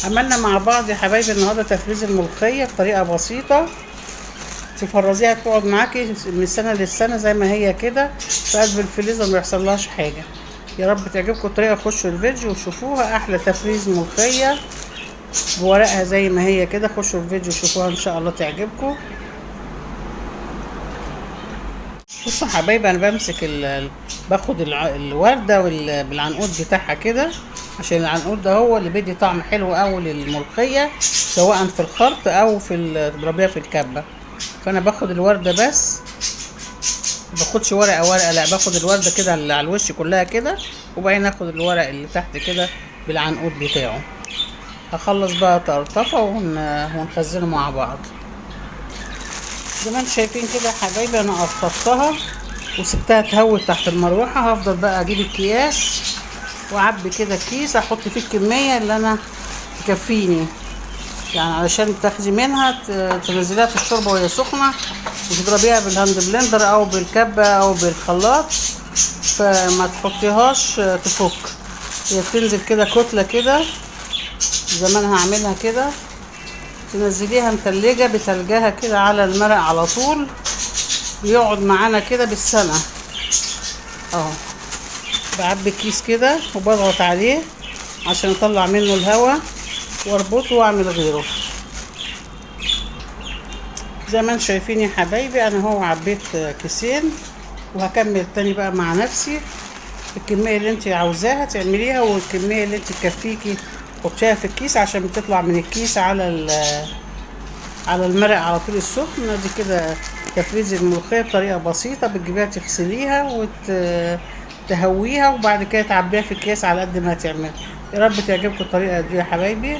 عملنا مع بعض يا حبايبي النهارده تفريز الملوخية بطريقة بسيطة، تفرزيها تقعد معاكي من سنة للسنة زي ما هي كده في قلب الفريزر، ما يحصلهاش حاجة. يا رب تعجبكم الطريقة، خشوا الفيديو وشوفوها. احلى تفريز ملوخية بورقها زي ما هي كده، خشوا الفيديو وشوفوها ان شاء الله تعجبكم. بصوا حبايبي، انا بمسك باخد الورده بالعنقود بتاعها كده، عشان العنقود ده هو اللي بيدي طعم حلو قوي للملوخيه، سواء في الخلط او في تضربيها في الكبه. فانا باخد الورده بس، ما باخدش ورقة ورقة، لا باخد الورده كده اللي على الوش كلها كده، وبعدين اخد الورق اللي تحت كده بالعنقود بتاعه. هخلص بقى طرطفه ونخزنه مع بعض. زي ما انتم شايفين كده يا حبايبي، انا قطفتها وسبتها تهوي تحت المروحة. هفضل بقى اجيب الكياس واعبي كده الكيس، احط فيه الكمية اللي انا تكفيني، يعني علشان تاخدي منها تنزليها في الشوربة وهي سخنة، وتضربيها بال hand blender او بالكبه او بالخلاط، فما تحطيهاش تفك، هي بتنزل كده كتلة كده زي ما انا هعملها كده. تنزليها متلجه بتلجها كده على المرق على طول، بيقعد معانا كده بالسنة اهو. بعبي الكيس كده وبضغط عليه عشان اطلع منه الهواء واربطه واعمل غيره. زي ما انتم شايفين يا حبايبي، انا هو عبيت كيسين، وهكمل تاني بقى مع نفسي. الكمية اللي انت عاوزاها تعمليها، والكميه اللي انت تكفيكي حطيها في الكيس، عشان بتطلع من الكيس على المرق على طول السخن. دي كده تفريز الملوخية بطريقة بسيطة، بتجيبيها تغسليها وتهويها، وبعد كده تعبيها في الكيس على قد ما هتعمل. يا رب تعجبكم الطريقة دي يا حبايبي.